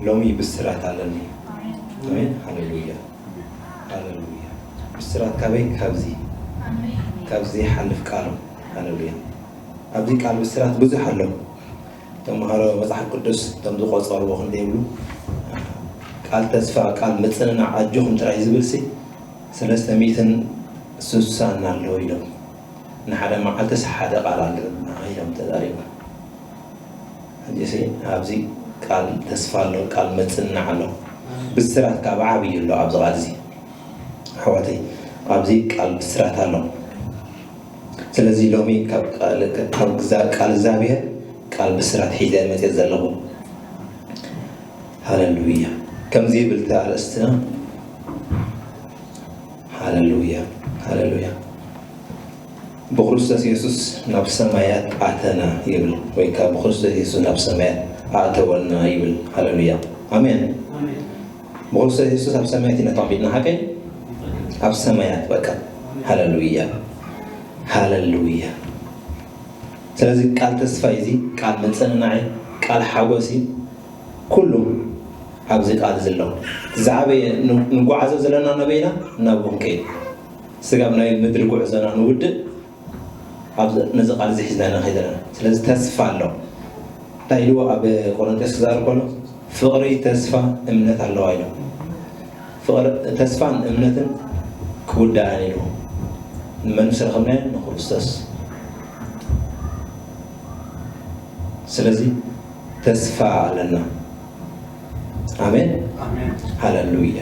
ሎሚ ብስራት ኣለኒ። ኣሜን። ሃሌሉያ። ሃሌሉያ። ብስራት ካበይ? ካብዚ። ኣሜን። ካብዚ ሓልፍ ቃሉ። ሃሌሉያ። ኣብዚ ቃል ብስራት ብዙሕ ኣሎ። ተምሃሮ መጽሓፍ ቅዱስ እቶም ዝቆጸርዎ ክንደይ ይብሉ? ቃል ተስፋ፣ ቃል ምጽንናዕ፣ ኣጆኹም ጥራይ ዝብል ሲ ሰለስተ ሚእትን ስሳን ኣሎ ኢሎም። ንሓደ መዓልትስ ሓደ ቃል ኣለና ኢሎም ተዛሪቦም። ሕጂሲ ኣብዚ ቃል ተስፋ ኣሎ፣ ቃል መጽናዕ ኣሎ። ብስራት ካብ ዓብዪ ኣሎ ኣብዚ ቃል እዚ። ኣሕዋተይ፣ ኣብዚ ቃል ብስራት ኣሎ። ስለዚ ሎሚ ካብ ቃል፣ ካብ ግዛ-፣ ቃል እግዚኣብሔር ቃል ብስራት ሒዘ መጽእ ዘለኹ። ሃሌሉያ። ከምዚ ይብል እቲ ኣርእስትና። ሃሌሉያ፣ ሃሌሉያ። ብክርስቶስ የሱስ ናብ ሰማያት ኣተና ይብል፣ ወይ ከዓ ብክርስቶስ የሱስ ናብ ሰማያት ኣእተወና ይብል። ሃሌሉያ፣ ኣሜን። ኣሜን። ብክርስቶስ የሱስ ኣብ ሰማያት ኢና ተቐሚጥና፣ ሓቀይ? ኣብ ሰማያት፣ በቃ። ሃሌሉያ፣ ሃሌሉያ። ስለዚ ቃል ተስፋ እዩ፣ እዚ ቃል መጸናናዒ፣ ቃል ሓጎስ እዩ። ኩሉ ኣብዚ ቃል ዘሎ ዝዓበየ ን-፣ ንጓዓዞ ዘለና ነበይና ናብ ክንከይድ፣ ስጋብ ናይ ምድሪ ጉዕዞና ንውድእ፣ ኣብዚ፣ ነዚ ቃል እዚ ሒዝና ኢና ከይድ ዘለና። ስለዚ ተስፋ ኣሎ። እንታይ ኢልዎ ኣብ ቆሮንቶስ ክዛረብ ከሎ? ፍቕሪ፣ ተስፋ፣ እምነት ኣለዋ ኢሉ። ፍቕሪ፣ ተስፋን እምነትን ክውዳእን ኢሉ። ንመን ምስ ረኸብናዮ? ንክርስቶስ። ስለዚ ተስፋ ኣለና። ኣሜን። ኣሜን። ሃሌሉያ።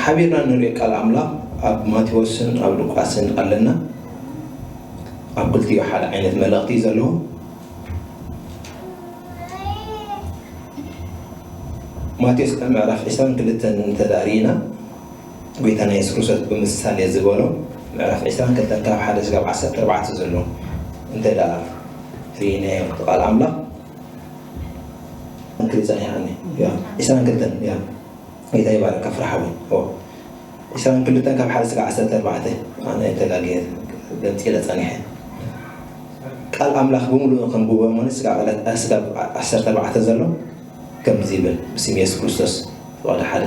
ሓቢርና ንሪኦ ቃል ኣምላኽ ኣብ ማቴዎስን ኣብ ሉቃስን ኣለና። ኣብ ክልቲኡ ሓደ ዓይነት መልእኽቲ እዩ ዘለዎ። ማቴዎስ ምዕራፍ ዕስራን ክልተን እንተዳሪእና፣ ጎይታና የሱስ ክርስቶስ ብምሳሌ ዝበሎ ምዕራፍ ዕስራን ክልተን ካብ ሓደ ስጋብ ዓሰርተ ኣርባዕተ ዘሎ እንተ ደኣ ርኢናዮ፣ እቲ ቃል ኣምላኽ እንክሪ ጸኒሓኒ። ያ፣ ዕስራን ክልተን፣ ያ። ጌታ ይባረካ፣ ፍረ ሓወይ። ኦ፣ ዕስራን ክልተን ካብ ሓደ ስጋብ ዓሰርተ ኣርባዕተ፣ ኣነ ተጋግየ ገምጺለ ጸኒሐ። ቃል ኣምላኽ ብምሉኡ ከንብቦ እሞ፣ ስጋብ ዕለት፣ ስጋብ ዓሰርተ ኣርባዕተ ዘሎ ከምዚ ይብል፣ ብስም የሱስ ክርስቶስ፣ ፍቓድ ሓደ።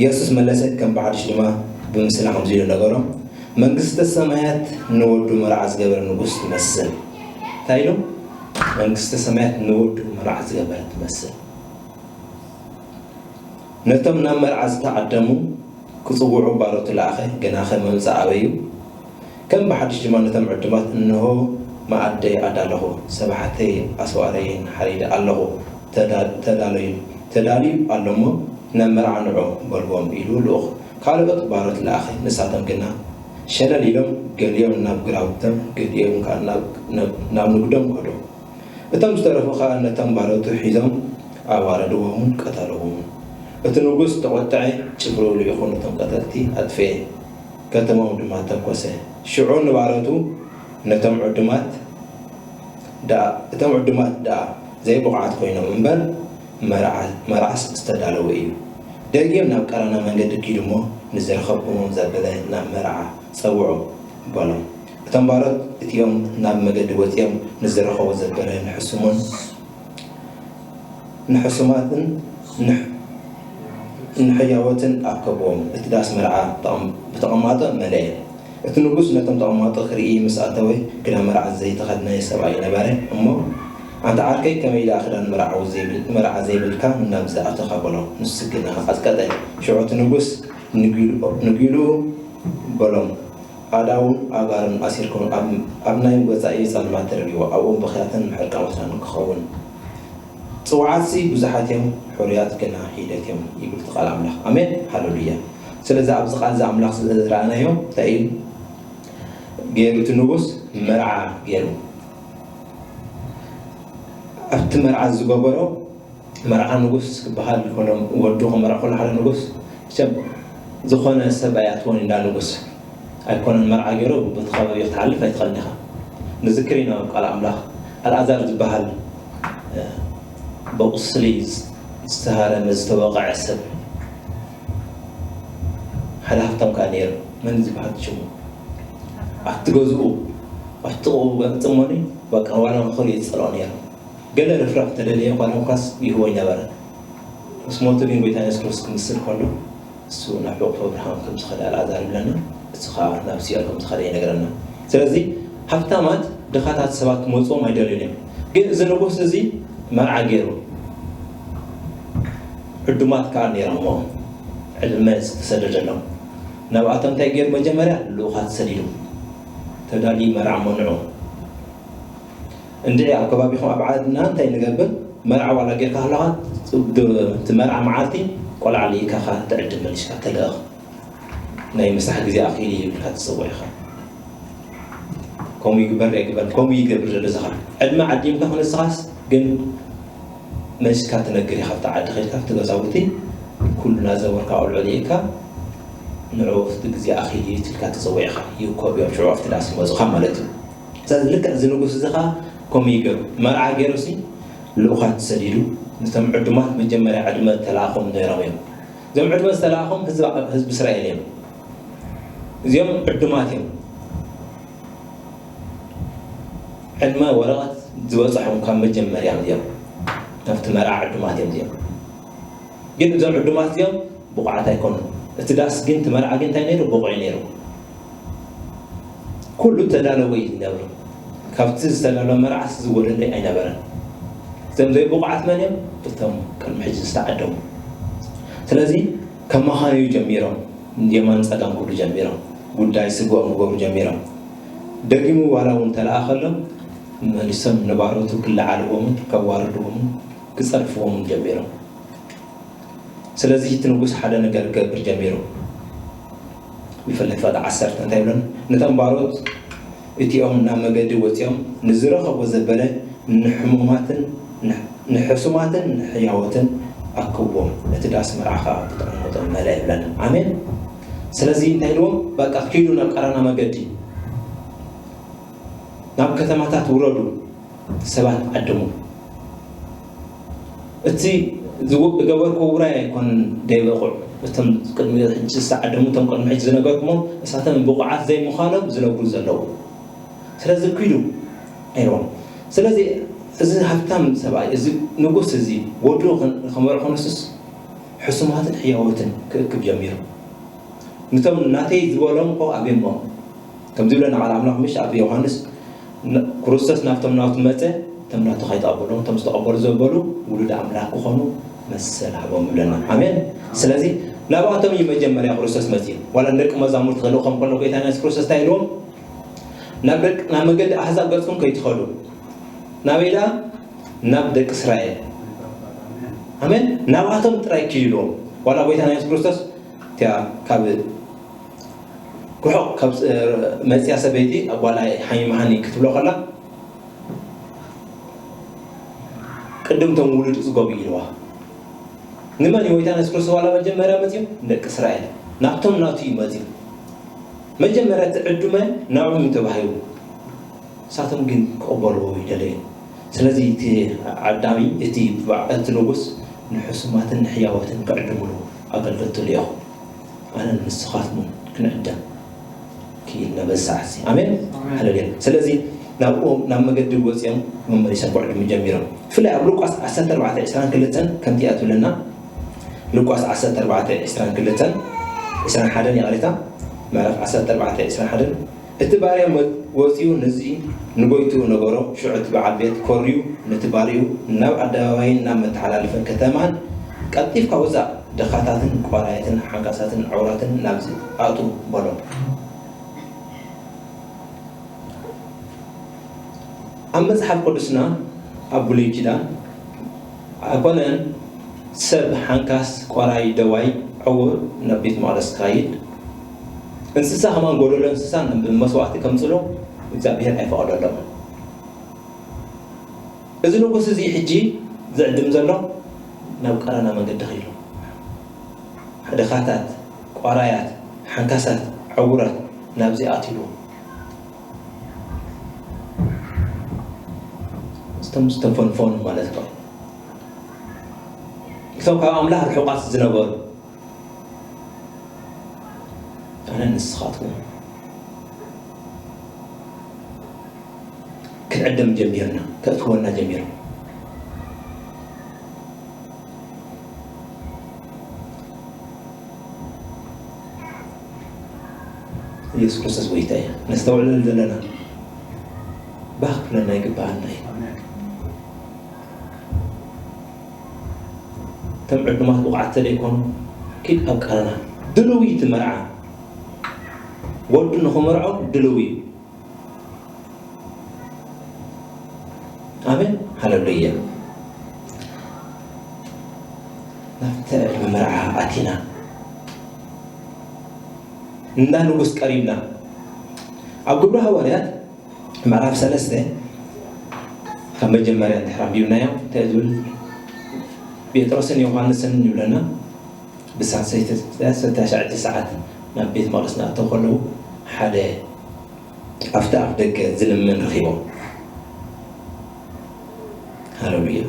የሱስ መለሰ፣ ከም ብሓድሽ ድማ ብምስላ ከምዚ ኢሉ ነገሮም፣ መንግስተ ሰማያት ንወዱ መርዓ ዝገበረ ንጉስ ትመስል። እንታይ ኢሉ? መንግስተ ሰማያት ንወዱ መርዓ ዝገበረ ትመስል። ነቶም ናብ መርዓ ዝተዓደሙ ክጽውዑ ባሮቱ ለኣኸ፣ ግናኸ መምጽእ ኣበዩ። ከም ብሓድሽ ድማ ነቶም ዕዱማት፣ እንሆ መኣደይ ኣዳለኹ፣ ሰባሕተይ ኣስዋረይን ሓሪደ ኣለኹ፣ ተዳ-፣ ተዳለዩ፣ ተዳልዩ ኣሎ እሞ ናብ መርዓ ንዑ በልዎም ኢሉ ልኡኽ ካልኦት ባሮት ለኣኸ። ንሳቶም ግና ሸለል ኢሎም፣ ገሊኦም ናብ ግራውቶም፣ ገሊኦም ከኣ ናብ፣ ናብ፣ ናብ ንግዶም ከዱ። እቶም ዝተረፉ ኸኣ ነቶም ባሮቱ ሒዞም ኣዋረድዎምን ቀተልዎምን። እቲ ንጉስ ተቖጥዐ፣ ጭፍርኡ ልኢኹ ነቶም ቀተልቲ ኣጥፍኤ፣ ከተማኦም ድማ ተኮሰ። ሽዑ ንባሮቱ ነቶም ዕዱማት ደኣ፣ እቶም ዕዱማት ደኣ ዘይብቑዓት ኮይኖም እምበር፣ መርዓ፣ መርዓስ ዝተዳለወ እዩ። ደጊም ናብ ቀራና መንገዲ ኪዱ እሞ፣ ንዝረኸብኩሞ ዘበለ ናብ መርዓ ጸውዑ በሎም። እቶም ባሮት እቲኦም ናብ መገዲ ወጺኦም ንዝረኸቦ ዘበለ ንሕሱሙን ንሕሱማትን ንሕ-፣ ንሕያዎትን ኣከብዎም። እቲ ዳስ መርዓ ተቐም-፣ ብተቐማጦ መለአ። እቲ ንጉስ ነቶም ተቐማጦ ክርኢ ምስ ኣተወ፣ ክዳን መርዓ ዘይተኸድነ ሰብኣይ ነበረ እሞ፣ ኣንታ ዓርከይ፣ ከመይ ደኣ ክዳን መርዓዊ ዘይብል-፣ መርዓ ዘይብልካ ናብዚ ኣተኻ? በሎ። ንሱ ግና ቀጥቀጠ። ሽዑ እቲ ንጉስ ንጒሉ-፣ ንጒሉ በሎም፣ ኣእዳዉን ኣእጋሩን ኣሲርኩም ኣብ፣ ኣብ ናይ ወጻኢ ጸልማት ደርብይዎ፣ ኣብኡ ብኽያትን ምሕርቃን ወስናን ክኸውን። ጽዉዓትሲ ብዙሓት እዮም፣ ሕሩያት ግና ሒደት እዮም ይብል እቲ ቃል ኣምላኽ። ኣሜን፣ ሃሌሉያ። ስለዚ ኣብዚ ቃል እዚ ኣምላኽ ዝረኣናዮ እንታይ እዩ ገይሩ? እቲ ንጉስ መርዓ ገይሩ። ኣብቲ መርዓ ዝገበሮ፣ መርዓ ንጉስ ክበሃል ከሎ፣ ወዱ ክመርዖ ከሎ ሓደ ንጉስ፣ መቸም ዝኾነ ሰብ ኣይኣትዎን እንዳ ንጉስ። ኣይኮነን መርዓ ገይሩ በቲ ከባቢ ክትሓልፍ ኣይትኽእልን ኢኻ። ንዝክር ኢና ኣብ ቃል ኣምላኽ፣ ኣልኣዛር ዝበሃል፣ እ፣ ብቁስሊ ዝተሃረመ ዝተወቕዐ ሰብ፣ ሓደ ሃብታም ከኣ ነይሩ። መን ዝበሃል ሽሙ? ኣብቲ ገዝኡ፣ ኣብቲ ጥቕኡ ገንጽሞኒ፣ በቃ ዋላ ንኽሪኡ ዝጸልኦ ነይሩ። ገለ ርፍራፍ እንተደለየ፣ ኳ ናብካስ ይህቦ ኣይነበረን። ምስ ሞቱ ግን ጎይታ የሱስ ክርስቶስ ክምስል ከሎ፣ እሱ ናብ ሕቑፎ ኣብርሃም ከም ዝኸደ ኣልኣዛር ይብለና፣ እሱ ኸኣ ናብ ሲኦል ከም ዝኸደ ይነግረና። ስለዚ ሃብታማት ድኻታት ሰባት ክመጽዎም ኣይደልዩን እዮም። ግን እዚ ንጉስ እዚ መርዓ ገይሩ፣ ዕዱማት ከኣ ነይሮም፣ እሞ ዕድመ ዝተሰደደሎም። ናብኣቶም እንታይ ገይሩ? መጀመርያ ልኡኻት ሰዲዱ፣ ተዳልዩ መርዓ መንዑ። እንድዒ ኣብ ከባቢኹም ኣብ ዓድና እንታይ ንገብር? መርዓ ዋላ ጌርካ ከለኻ፣ እቲ መርዓ መዓልቲ ቆልዓ ልኢካኻ ትዕድም መሊስካ ተልእኽ። ናይ ምሳሕ ግዜ ኣኺሉ እዩ ኢልካ ትጽውዕ ኢኻ። ከምኡ ይግበር ዶ ኣይግበርን? ከምኡ ይገብር ዘሎ ዝኻ። ዕድመ ዓዲምካ ንስኻስ ግን መሊስካ ትነግር ኢኻ። ኣብቲ ዓዲ ኸይድካ ኣብቲ ገዛውቲ ኩሉ ናዘወርካ ቆልዑ ልኢካ ንዕኡ እቲ ግዜ ኣኺሉ እዩ ኢልካ ትጽውዕ ኢኻ። ይእኮብ እዮም ሽዑ ኣብቲ ዳስ ይመጹኻ ማለት እዩ። ስለዚ ልክዕ እዚ ንጉስ እዚ ኸኣ ከምኡ ይገብር። መርዓ ገይሩሲ ልኡኻት ሰዲዱ፣ ነቶም ዕዱማት መጀመርያ ዕድመ ተለኣኾም ነይሮም እዮም። እዞም ዕድመ ዝተለኣኾም ህዝቢ፣ ህዝቢ እስራኤል እዮም። እዚኦም ዕዱማት እዮም። ዕድመ ወረቐት ዝበጽሖም ካብ መጀመርያ እዮም። ናብቲ መርዓ ዕዱማት እዮም እዚኦም። ግን እዞም ዕዱማት እዚኦም ብቑዓት ኣይኮኑን። እቲ ዳስ ግን፣ እቲ መርዓ ግን እንታይ ነይሩ? ብቑዕ ነይሩ። ኩሉ ተዳለወ እዩ ዝነብር። ካብቲ ዝተዳለወ መርዓስ ዝጎደለ ኣይነበረን። እቶም ዘይብቑዓት መን እዮም? እቶም ቅድሚ ሕጂ ዝተዓደሙ። ስለዚ ከመኻንዩ ጀሚሮም፣ የማን ጸጋም ክብሉ ጀሚሮም፣ ጉዳይ ስግኦም ክገብሩ ጀሚሮም። ደጊሙ ዋላ እውን ተለኣኸሎም፣ መሊሶም ንባሮቱ ክለዓልዎምን ከዋርድዎምን ክጸርፍዎምን ጀሚሮም። ስለዚ እቲ ንጉስ ሓደ ነገር ክገብር ጀሚሩ። ብፍላይ ፍቕዲ ዓሰርተ እንታይ ይብለና? ነቶም ባሮት እቲኦም ናብ መገዲ ወጺኦም ንዝረኸቦ ዘበለ ንሕሙማትን ንሕ-፣ ንሕሱማትን ንሕያዎትን ኣክብዎም፣ እቲ ዳስ መርዓ ኸኣ ብጥዑም መጠን መልአ ይብለና። ኣሜን። ስለዚ እንታይ ኢልዎም? በቃ ኪዱ ናብ ቀራና መገዲ፣ ናብ ከተማታት ውረዱ፣ ሰባት ዓድሙ። እቲ ዝው-፣ ዝገበርኩዎ ውራይ ኣይኮነን ደይበቑዕ። እቶም ቅድሚ ሕጂ ዝተዓደሙ፣ እቶም ቅድሚ ሕጂ ዝነገርኩሞም፣ እሳቶም ብቑዓት ዘይምዃኖም ዝነግሩ ዘለዉ። ስለዚ ኪዱ ኢልዎም። ስለዚ እዚ ሃብታም ሰብኣይ፣ እዚ ንጉስ እዚ ወዱ ኸን-፣ ከመርዖ ከነሱስ ሕሱማትን ሕያዎትን ክእክብ ጀሚሩ። ነቶም ናተይ ዝበሎም እኮ ኣብዮሞ። ከምዚ ይብለና ቃል ኣምላኽ ምሽ ኣብ ዮሃንስ፣ ን-፣ ክርስቶስ ናብቶም ናቱ መጸ፣ እቶም ናቱ ከይተቐበልዎም፣ እቶም ዝተቐበሉ ዘበሉ ውሉድ ኣምላኽ ክኾኑ መሰል ሃቦም ይብለና። ኣሜን። ስለዚ ናብኣቶም እዩ መጀመርያ ክርስቶስ መጺኡ። ዋላ ንደቂ መዛሙርቲ ክልእኾም ከሎ ጎይታና የሱስ ክርስቶስ እንታይ ኢልዎም? ናብ ደቂ፣ ናብ መገዲ ኣህዛብ ገጽኩም ከይትኸዱ። ናበይ ደኣ? ናብ ደቂ እስራኤል። ኣሜን። ናብኣቶም ጥራይ ኪዱ ኢልዎም። ዋላ ጎይታና የሱስ ክርስቶስ እቲኣ ካብ ርሑቕ ካብ፣ እ፣ መጽያ ሰበይቲ ጓላ ሓሚመሃኒ ክትብሎ ከላ፣ ቅድም እቶም ውሉድ ጽጎብ ኢልዋ። ንመን እዩ ጎይታና የሱስ ክርስቶስ ዋላ መጀመርያ መጺኡ? ንደቂ እስራኤል። ናብቶም ናቱ እዩ መጺኡ። መጀመርያ እቲ ዕዱመ ናብኦም እዩ ተባሂቡ። ንሳቶም ግን ክቕበልዎ ይደለዩ። ስለዚ እቲ ዓዳሚ፣ እቲ በዓ-፣ እቲ ንጉስ ንሕሱማትን ንሕያዎትን ክዕድምሉ ኣገልገልቱ ልኢኹ። ኣነን ንስኻትኩምን ክንዕደም ክኢልና በዚ ሰዓት እዚ። ኣሜን። ኣሜን። ሃሌሉያ። ስለዚ ናብኡ፣ ናብ መገዲ ወፂኦም መመሊሶም ክዕድሙ ጀሚሮም። ብፍላይ ኣብ ሉቃስ ዓሰርተ ኣርባዕተ ዕስራን ክልተን ከምቲ እያ ትብለና። ሉቃስ ዓሰርተ ኣርባዕተ ዕስራን ክልተን፣ ዕስራን ሓደን ይቕሬታ፣ ምዕራፍ ዓሰርተ ኣርባዕተ ዕስራን ሓደን፣ እቲ ባርያ መ-፣ ወጺኡ ነዚ ንጎይትኡ ነገሮ። ሽዑ እቲ በዓል ቤት ኮርዩ ነቲ ባርይኡ፣ ናብ ኣደባባይን ናብ መተሓላለፊ ከተማን ቀልጢፍካ ውጻእ፣ ድኻታትን ቋራያትን ሓንካሳትን ዕውራትን ናብዚ ኣእቱ በሎ። ኣብ መጽሓፍ ቅዱስና ኣብ ብሉይ ኪዳን ኣይኮነን ሰብ ሓንካስ፣ ቋራይ፣ ደዋይ፣ ዕውር ናብ ቤት መቕደስ ክኸይድ፣ እንስሳ ከማን ጎደሎ እንስሳ ንመስዋእቲ ከምጽሎ እግዚኣብሔር ኣይፈቐደሎምን። እዚ ንጉስ እዚ ሕጂ ዝዕድም ዘሎ ናብ ቀራና መንገዲ ኸይሉ፣ ድኻታት፣ ቋራያት፣ ሓንካሳት፣ ዕውራት ናብዚ ኣትይዎ። እቶም ዝተፈንፈኑ ማለት ነው። እቶም ካብ ኣምላኽ ርሑቓት ዝነበሩ፣ ኣነ ንስኻትኩም ክንዕደም ጀሚርና፣ ከእትወና ጀሚሮም። ኢየሱስ ክርስቶስ ጎይታ እዩ። ነስተውዕለሉ ዘለና ባህ ክብለና ይግባኣና እዩ። እቶም ዕዱማት ብቑዓት ተደይኮኑ ኪድ ኣብ ቀረና ድልው እዩ እቲ መርዓ። ወዱ ንኽመርዖ ድልው እዩ። ኣሜን ሃለሉያ። ናብቲ ዕድመ መርዓ ኣቲና እንዳ ንጉስ ቀሪብና። ኣብ ግብሪ ሃዋርያት ምዕራፍ ሰለስተ ካብ መጀመርያ እንድሕር ኣንቢብናዮ እንታይ ዝብል? ጴጥሮስን ዮሃንስን ይብለና። ብሳት ሰይተ- ሰተ ሻዕቲ ሰዓት ናብ ቤት መቕደስ ናእተው ከለዉ ሓደ ኣብቲ ኣፍ ደገ ዝልምን ረኺቦም። ሃለሉያ።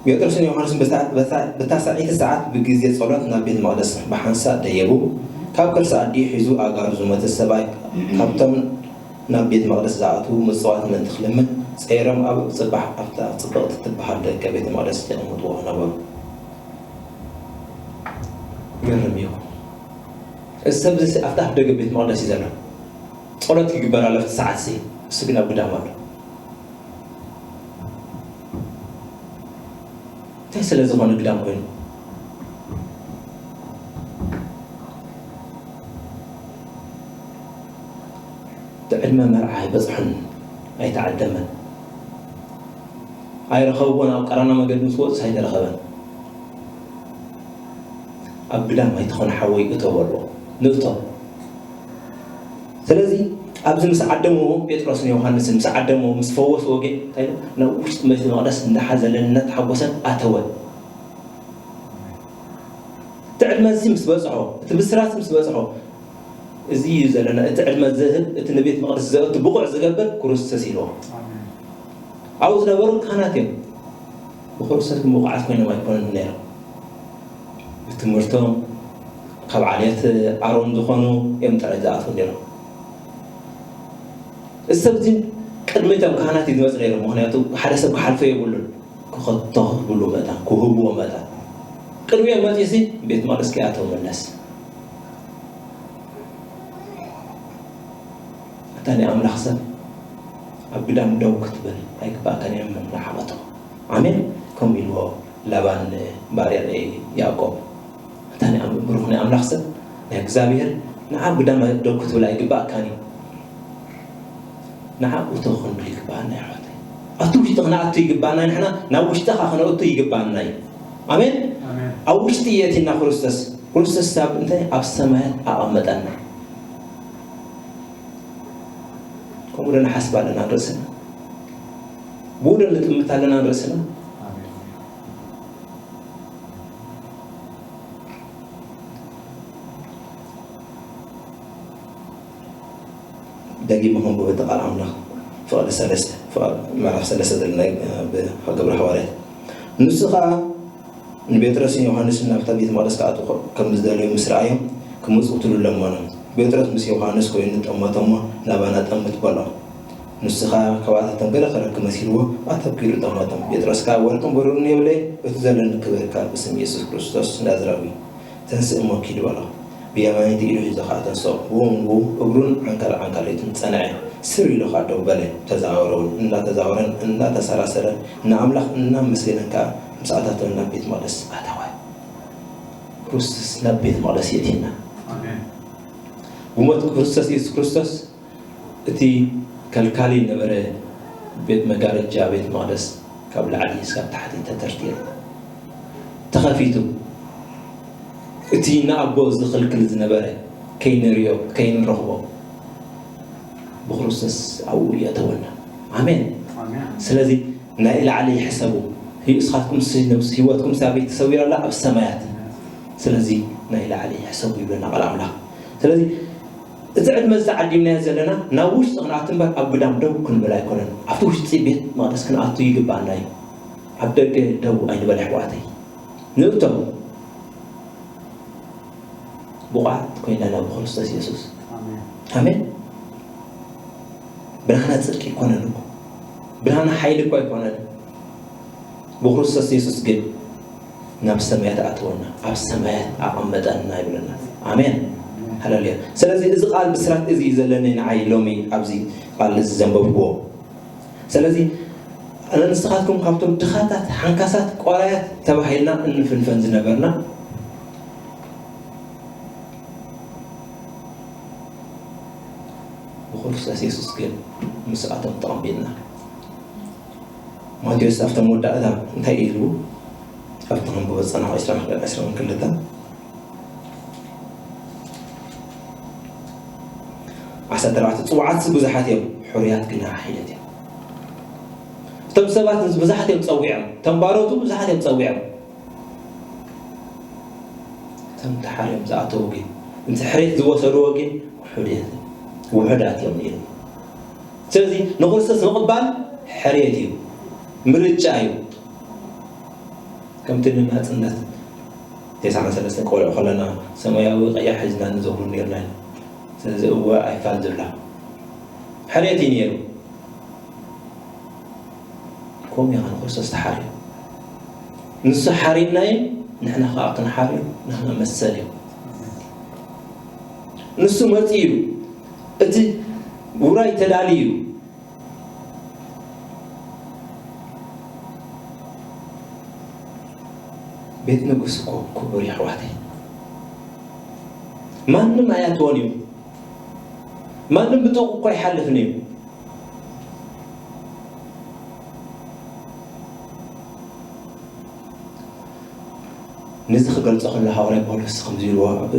ጴጥሮስን ዮሃንስን በታ- በታ- በታ ሰዓይቲ ሰዓት ብግዜ ጸሎት ናብ ቤት መቕደስ ብሓንሳእ ደየቡ። ካብ ከርሲ ኣዲኡ ሒዙ ኣእጋሩ ዝሞተ ሰብኣይ ካብቶም ናብ ቤት መቕደስ ዝኣትዉ ምጽዋት ምእንቲ ክልምን ጸይሮም ኣብ ጽባሕ ኣብታ ጽብቕቲ ትበሃል ደገ ቤት መቕደስ ይቕምጥዎ ነበሩ። ይገርም እዩ። እዚ ሰብ እዚ ኣብታ ኣፍ ደገ ቤት መቕደስ እዩ ዘሎ። ጸሎት ይግበር ኣሎ ኣብቲ ሰዓት እዚ፣ እሱ ግን ኣብ ግዳም ኣሎ። እንታይ ስለ ዝኾነ ግዳም ኮይኑ? እቲ ዕድመ መርዓ ኣይበጽሖን፣ ኣይተዓደመን፣ ኣይረኸብዎን። ኣብ ቀራና መገዲ ምስ ወጹስ ኣይተረኸበን። ኣብ ግዳም ኣይትኾን ሓወይ እቶ በልዎ። ንእቶ። ስለዚ ኣብዚ ምስ ዓደምዎ፣ ጴጥሮስን ዮሃንስን ምስ ዓደምዎ፣ ምስ ፈወስዎ ግን እንታይ ኢሉ? ናብ ውሽጢ ቤተ መቕደስ እንዳሓዘለን እንዳተሓጎሰን ኣተወ። እቲ ዕድመ እዚ ምስ በጽሖ፣ እቲ ብስራት ምስ በጽሖ፣ እዚ እዩ ዘለና፣ እቲ ዕድመ ዝህብ፣ እቲ ንቤት መቕደስ ዘእቱ ብቑዕ ዝገብር ክርስቶስ ኢልዎ። ኣብኡ ዝነበሩ ካህናት እዮም። ብክርስቶስ ግን ብቑዓት ኮይኖም ኣይኮኑን ነይሮም። ብትምህርቶም ካብ ዓሌት ኣሮን ዝኾኑ እዮም ጥራይ ዝኣትዉ ነይሮም። እዚ ሰብ እዚ ቅድሚ እቶም ካህናት እዩ ዝመጽእ ነይሩ። ምኽንያቱ ሓደ ሰብ ክሓልፎ የብሉን። ክኸቶ ክብሉ መጠን፣ ክህብዎ መጠን። ቅድሚኦም መጺኡ ሲ ቤት መቕደስ ከይኣተወ መለስ። ኣታ ናይ ኣምላኽ ሰብ ኣብ ግዳም ደው ክትብል ኣይግባእካን እዮም ንዓቐቶ። ኣሜን። ከምኡ ኢልዎ ላባን ባርያ ናይ ያዕቆብ። ኣታ ናይ ኣም- ብሩኽ ናይ ኣምላኽ ሰብ ናይ እግዚኣብሔር ንዓ ኣብ ግዳም ደው ክትብል ኣይግባእካን እዩ። ንዓ እቶ ክንብል ይግባኣና እዩ ኣሕዋተይ። ኣብቲ ውሽጢ ክንኣቱ ይግባኣና እዩ። ንሕና ናብ ውሽጥኻ ክነእቱ ይግባኣና እዩ። ኣሜን። ኣሜን። ኣብ ውሽጢ የእቲና ክርስቶስ፣ ክርስቶስ ኣብ እንታይ ኣብ ሰማያት ኣቐመጠና። ከምኡ ዶ ንሓስብ ኣለና ንርእስና? ብኡ ዶ ንጥምት ኣለና ንርእስና? ደጊመ ከንብቦ እቲ ቃል ኣምላኽ ፍቕዲ ሰለስተ ፍቕዲ ምዕራፍ ሰለስተ ዘለና ብ- ግብረ ሃዋርያት። ንሱ ኸኣ ንጴጥሮስን ዮሃንስን ናብታ ቤት መቕደስ ክኣትዉ ከም ዝደለዩ ምስ ረኣዮም ክመጹ ክትሉ ለመኖም። ጴጥሮስ ምስ ዮሃንስ ኮይኑ ጠመቶም እሞ ናባና ጠምት በሎ። ንሱ ኸኣ ካብኣታቶም ገለ ክረክብ መሲልዎ ኣተኲሩ ጠመቶም። ጴጥሮስ ከኣ ወርቅን ብሩርን የብለይን፣ እቲ ዘለኒ ክበካ ብስም የሱስ ክርስቶስ ናዝራዊ ተንስእ እሞ ኪድ በሎ። ብየማነይቲ ኢዱ ሒዙ ኸኣ ተንስኦ። ብኡ ንብኡ እግሩን ዓንካል ዓንካሊቱን ጸንዐ። ስር ኢሉ ኸኣ ደው በለ። ተዛወረ እውን። እንዳተዛወረን እንዳተሰራሰረን ንኣምላኽ እናመስገነን ከኣ ምሳኣታቶም ናብ ቤት መቕደስ ኣተወ። ክርስቶስ ናብ ቤት መቕደስ የእቲና። ኣሜን። ብሞት ክርስቶስ የሱስ ክርስቶስ እቲ ከልካሊ ነበረ ቤት መጋረጃ ቤት መቕደስ ካብ ላዕሊ እስካብ ታሕቲ ተተርቲሩ ተኸፊቱ፣ እቲ ንኣቦ ዝኽልክል ዝነበረ ከይንሪኦ ከይንረኽቦ ብክርስቶስ ኣብኡ የእተወና። ኣሜን። ኣሜን። ስለዚ ናይ ላዕሊ ሕሰቡ። ህዩ እስኻትኩም ሲ- ነብስ ህይወትኩም ሳበይ ተሰዊራ ኣላ ኣብ ሰማያት። ስለዚ ናይ ላዕሊ ሕሰቡ ይብለና ቃል ኣምላኽ። ስለዚ እዚ ዕድመ እዚ ዓዲምናዮ ዘለና ናብ ውሽጢ ክንኣቱ እምበር ኣብ ግዳም ደው ክንብል ኣይኮነን። ኣብቲ ውሽጢ ቤት መቕደስ ክንኣቱ ይግባኣና እዩ። ኣብ ደገ ደው ኣይንበል ኣሕዋተይ። ንእቶ ብቑዓት ኮይና ናብ ክርስቶስ የሱስ። ኣሜን። ኣሜን። ብናህና ጽድቂ ኣይኮነን እኮ፣ ብናህና ሓይሊ እኮ ኣይኮነን። ብክርስቶስ የሱስ ግን ናብ ሰማያት ኣተወና፣ ኣብ ሰማያት ኣቐመጠና ይብለና። ኣሜን። ሃሌሉያ። ስለዚ እዚ ቃል ብስራት እዚ እዩ ዘለኒ ንዓይ ሎሚ ኣብዚ ቃል እዚ ዘንበብክዎ። ስለዚ ኣነ ንስኻትኩም ካብቶም ድኻታት፣ ሓንካሳት፣ ቆራያት ተባሂልና እንፍንፈን ዝነበርና፣ ብክርስቶስ የሱስ ግን ምስኣቶም ተቐቢልና። ማቴዎስ ኣብቲ መወዳእታ እንታይ ኢሉ? ኣብቲ ክንብቦ ዝጸናሕኩ ዕስራን ክልተን፣ ዕስራን ክልተን፣ ዓሰርተ ኣርባዕተ፣ ጽዉዓትሲ ብዙሓት እዮም፣ ሕሩያት ግና ሓሒደት እዮም። እቶም ሰባት ብዙሓት እዮም ጸዊዖም፣ እቶም ባሮቱ ብዙሓት እዮም ጸዊዖም። እቶም ተሓርዮም ዝኣተዉ ግን፣ ነቲ ሕርየት ዝወሰድዎ ግን ውሑዳት፣ ውሑዳት እዮም ኢሉ። ስለዚ ንክርስቶስ ምቕባል ሕርየት እዩ፣ ምርጫ እዩ። ከምቲ ንናጽነት ተስዓን ሰለስተን ቆልዑ ከለና ሰማያዊ ቀያሕ ሒዝና ንዘውሩ ነርና ኢና። ስለዚ እወ ኣይፋል ዝብላ ሕርየት እዩ ነይሩ። ከምኡ ኢኻ ንክርስቶስ ተሓርዮ። ንሱ ሓሪምናዮ፣ ንሕና ኸዓ ክንሓርዮ፣ ንሕና መሰል እዩ። ንሱ መጺኡ እዩ። እቲ ውራይ ተዳልዩ እዩ። ቤት ንጉስ እኮ ክቡር እዩ ኣሕዋተይ። ማንም ኣይኣትዎን እዩ። ማንም ብጥቑ እኮ ኣይሓልፍን እዩ። ነዚ ክገልጾ ከሎ ሃዋርያ ጳውሎስ ከምዚ ኢልዎ ኣብ፣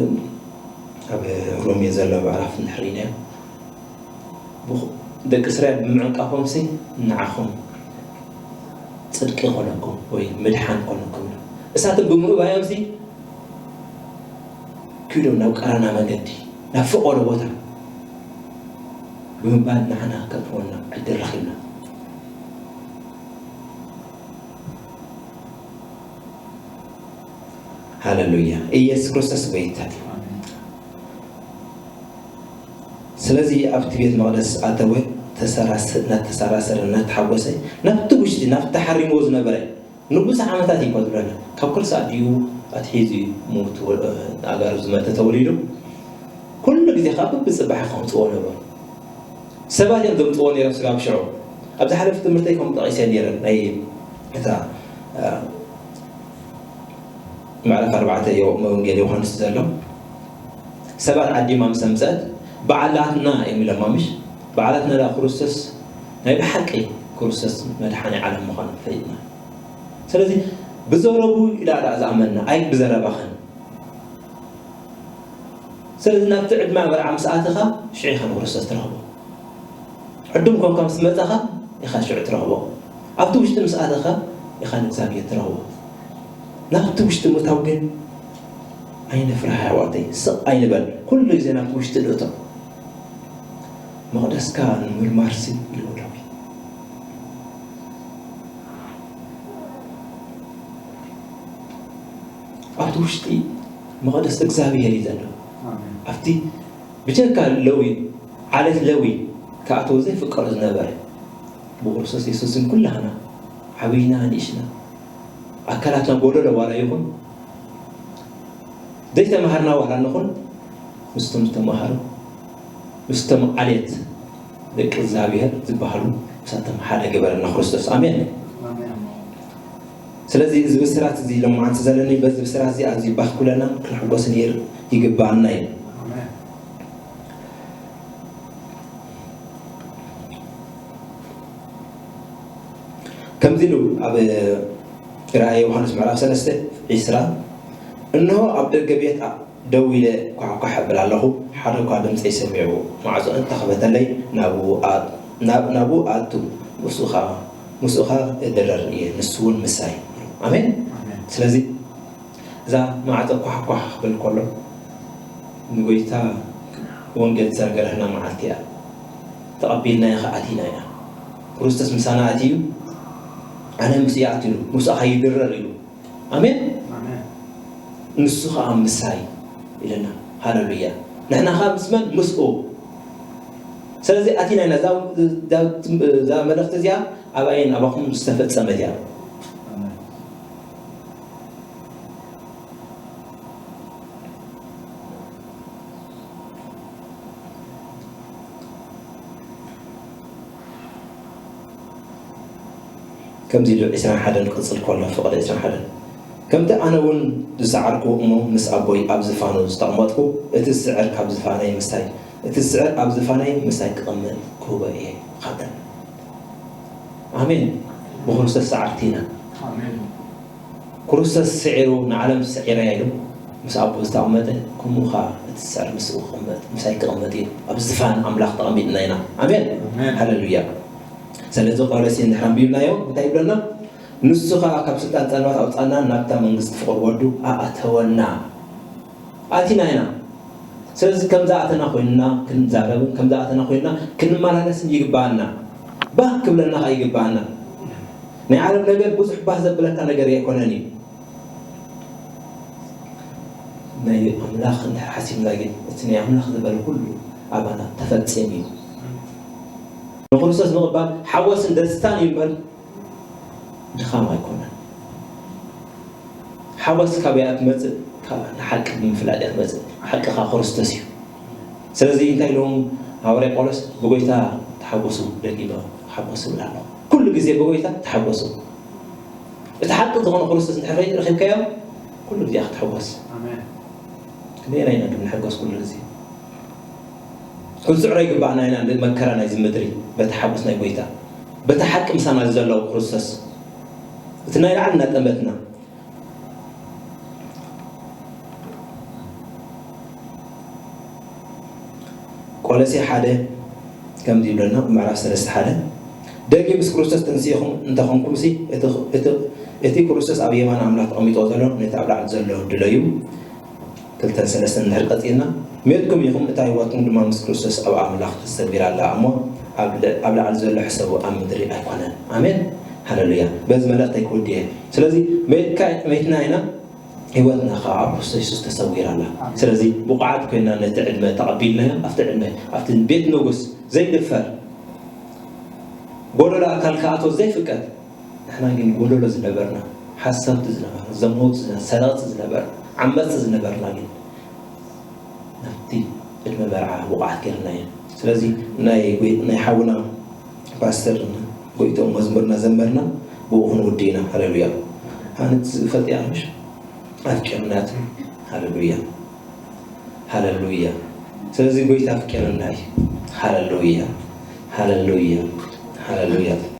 ኣብ ሮሜ ዘሎ ምዕራፍ እንድሕር ርኢናዮ፣ ብኹ-፣ ደቂ እስራኤል ብምዕንቃፎምሲ ንዓኹም ጽድቂ ይኾነኩም ወይ ምድሓን ይኾነኩም። እሳቶም ብምእባዮምሲ ኪዱ ናብ ቀራና መገዲ፣ ናብ ፈቖዶ ቦታ ብምባል ንዓና ከጥፍኦና ዕድል ረኺብና። ሃለሉያ። ኢየሱስ ክርስቶስ ጎይታ እዩ። ስለዚ ኣብቲ ቤት መቕደስ ኣተወ፣ ተሰራሰ-፣ እናተሰራሰረ፣ እናተሓጎሰ፣ ናብቲ ውሽጢ፣ ናብቲ ተሓሪምዎ ዝነበረ ንብዙሕ ዓመታት እዩ እኮ ዝብለና። ካብ ከርሳ ኣዲኡ ኣትሒዙ እዩ ምውት ወ-፣ ኣጋሩ ዝመተ ተወሊዱ። ኩሉ ግዜ ካብ ብጽባሕ ከምጽዎ ነበሩ። ሰባት እዮም ዘምጽዎ ነይሮም ስጋብ ሽዑ። ኣብ ዝሓለፈ ትምህርተይ ከም ጠቒሰ ነይረ፣ ናይ እታ፣ እ፣ ምዕራፍ ኣርባዕተ ዮ-፣ ወንጌል ዮሃንስ ዘሎ፣ ሰባት ዓዲማ ምስ ኣምጸት፣ በዓላትና እዮም ኢሎማ፣ ምሽ? በዓላትና ደኣ ክርስቶስ፣ ናይ ብሓቂ ክርስቶስ መድሓኒ ዓለም ምዃኑ ፈሊጥና። ስለዚ ብዘረቡ ኢላ ደኣ ዝኣመንና፣ ኣይ ብዘረባኽን። ስለዚ ናብቲ ዕድመ መርዓ ምስ ኣተኻ፣ ሽዑ ኢኻ ንክርስቶስ ትረኽቦ። ዕዱም ኮንካ ምስ መጻኻ ኢኻ ሽዑ ትረኽቦ። ኣብቲ ውሽጢ ምስ ኣተኻ ኢኻ ንእግዚኣብሔር ትረኽቦ። ናብቲ ውሽጢ ምእታው ግን ኣይንፍራህ ኣሕዋተይ፣ ስቕ ኣይንበል። ኩሉ ግዜ ናብቲ ውሽጢ ንእቶ። መቕደስካ ንምርማርሲ ልኡላዊ። ኣብቲ ውሽጢ መቕደስ እግዚኣብሔር እዩ ዘሎ። ኣሜን። ኣብቲ ብጀካ ለዊ፣ ዓለት ለዊ ክኣትዎ ዘይፍቀዶ ዝነበረ፣ ብክርስቶስ የሱስ ግን ኩላህና፣ ዓብይና ንእሽና፣ ኣካላትና ጎደሎ ዋላ ይኹን፣ ዘይተማሃርና ዋላ ንኹን፣ ምስቶም ዝተማሃሩ፣ ምስቶም ዓሌት ደቂ እግዚኣብሔር ዝበሃሉ፣ ምሳቶም ሓደ ገበረና ክርስቶስ። ኣሜን። ኣሜን። ስለዚ እዚ ብስራት እዚ ሎማዓንቲ ዘለኒ፣ በዚ ብስራት እዚ ኣዝዩ ባህ ክብለና ክንሕጎስ ነይር ይግባኣና እዩ። ኣሜን። ከምዚ ኢሉ ኣብ ራእየ ዮሃንስ ምዕራፍ ሰለስተ ዒስራ፣ "እንሆ ኣብ ደገ ቤት ኣ-፣ ደው ኢለ ኳሕኳሕ እብል ኣለኹ፣ ሓደ እኳ ድምፀይ ሰሚዑ ማዕጾ እንተኸፈተለይ ናብኡ ኣ-፣ ናብ-፣ ናብኡ ኣቱ፣ ምስኡ ኸዓ፣ ምስኡ ኸዓ እድረር እየ፣ ንሱ እውን ምሳይ።" ኣሜን። ኣሜን። ስለዚ እዛ ማዕጾ ኳሕኳሕ ክብል ከሎ፣ ንጎይታ ወንጌል ዝዘርገረህና መዓልቲ እያ። ተቐቢልናዮ ኸዓ ኣቲና ኢና። ክርስቶስ ምሳና ኣትዩ፣ ኣነ ምስኡ እየ ኣትዩ፣ ምስኡ ኸይድረር ኢሉ። ኣሜን። ኣሜን። ንሱ ኸዓ ምሳይ ኢለና። ሃሌሉያ። ንሕና ኸዓ ምስ መን? ምስኡ። ስለዚ ኣቲና ኢና እዛ፣ እዛ፣ እዛ መልእኽቲ እዚኣ ኣባይን ኣባኹም ዝተፈጸመት እያ። ከምዚ ኢሉ ዕስራን ሓደን ክቕጽል ከሎ፣ ፍቕዲ ዕስራን ሓደን፣ ከምቲ ኣነ እውን ዝሰዓርኩ እሞ ምስ ኣቦይ ኣብ ዝፋኑ ዝተቐመጥኩ፣ እቲ ዝስዕር ካብ ዝፋነይ ምሳይ፣ እቲ ዝስዕር ኣብ ዝፋነይ ምሳይ ክቕመጥ ክህቦ እየ። ካብተን ኣሜን። ብክርስቶስ ሰዓርቲ ኢና። ኣሜን። ክርስቶስ ስዒሩ ንዓለም ስዒረ ኢሉ ምስ ኣቦ ዝተቐመጠ፣ ከምኡ ኸዓ እቲ ዝስዕር ምስኡ ክቕመጥ፣ ምሳይ ክቕመጥ እዩ። ኣብ ዝፋን ኣምላኽ ተቐሚጥና ኢና። ኣሜን። ኣሜን። ሃሌሉያ። ስለዚ ቆሎሴ እንድሕር ኣንቢብናዮ እንታይ ይብለና? ንሱ ኸዓ ካብ ስልጣን ጸልማት ኣውጻና፣ ናብታ መንግስቲ ፍቕር ወዱ ኣእተወና። ኣቲና ኢና። ስለዚ ከም ዝኣተና ኮይንና ክንዛረብን ከም ዝኣተና ኮይንና ክንመላለስን ይግባኣና። ባህ ክብለና ኸዓ ይግባኣና። ናይ ዓለም ነገር ብዙሕ ባህ ዘብለካ ነገር ኣይኮነን እዩ። ናይ ኣምላኽ እንድሕር ሓሲብና ግን፣ እቲ ናይ ኣምላኽ ዝበለ ኩሉ ኣባና ተፈጺሙ እዩ። ንክርስቶስ ምቕባል ሓጎስን ደስታን እዩ እምበር ድኻም ኣይኮነን። ሓጎስ ካበይ እያ ትመጽእ? ካብ ንሓቂ ብምፍላጥ እያ ትመጽእ። ሓቂ ኸዓ ክርስቶስ እዩ። ስለዚ እንታይ ኢሎም ሃዋርያ ጳውሎስ? "ብጎይታ ተሓጎሱ፣ ደጊመ ሓጎስ እብል ኣለኹ። ኩሉ ግዜ ብጎይታ ተሓጎሱ።" እቲ ሓቂ ዝኾነ ክርስቶስ እንድሕር ረኺብካዮ፣ ኩሉ ግዜ ክትሕጎስ። ኣሜን። ክንደየናይ ኢና ግን ንሕጎስ ኩሉ ግዜ? ክንስዕሮ ይግባኣና ኢና፣ ንመከራ ናይዚ ምድሪ፣ በቲ ሓጎስ ናይ ጎይታ፣ በቲ ሓቂ ምሳና ዘሎ ክርስቶስ፣ እቲ ናይ ላዕሊ እናጠመትና። ቆሎሴ ሓደ ከምዚ ይብለና፣ ምዕራፍ ሰለስተ ሓደ፣ "ደጊም ምስ ክርስቶስ ተንሲእኹም እንተኾንኩምሲ፣ እቲ፣ እቲ፣ እቲ ክርስቶስ ኣብ የማን ኣምላኽ ተቐሚጥዎ ዘሎ፣ ነቲ ኣብ ላዕሊ ዘሎ ድለዩ፣ ክልተን ሰለስተን እንድሕር ቀጺልና፣ ሜትኩም ኢኹም፣ እታ ህይወትኩም ድማ ምስ ክርስቶስ ኣብ ኣምላኽ ተሰዊራ ኣላ እሞ፣ ኣብ ል-፣ ኣብ ላዕሊ ዘሎ ሕሰቡ፣ ኣብ ምድሪ ኣይኮነን።" ኣሜን። ሃሌሉያ። በዚ መልእኽተይ ክውድእ እየ። ስለዚ ሜትካ፣ ሜትና ኢና፣ ህይወትና ኸዓ ኣብ ክርስቶስ የሱስ ተሰዊራ ኣላ። ኣሜን። ስለዚ ብቑዓት ኮይና ነቲ ዕድመ ተቐቢልናዮ፣ ኣብቲ ዕድመ፣ ኣብቲ ቤት ንጉስ ዘይድፈር፣ ጎደሎ ኣካል ክኣትዎ ዘይፍቀድ፣ ንሕና ግን ጎደሎ ዝነበርና፣ ሓሰብቲ ዝነበርና፣ ዘመውቲ ዝነበርና፣ ሰረቕቲ ዝነበርና፣ ዓመፅቲ ዝነበርና ግን ናብቲ ዕድመ መርዓ ብቑዓት ገይርና እዩ። ስለዚ ናይ ጎይ-፣ ናይ ሓውና ፓስተር ጎይቶም መዝሙርና ዘመርና ብኡ ክንውዲ ኢና። ሃሌሉያ። ኣነ ዝፈልጥ እያ ምሽ ኣፍቂርናት። ሃሌሉያ። ሃሌሉያ። ስለዚ ጎይታ ኣፍቂርና እዩ። ሃሌሉያ። ሃሌሉያ። ሃሌሉያ።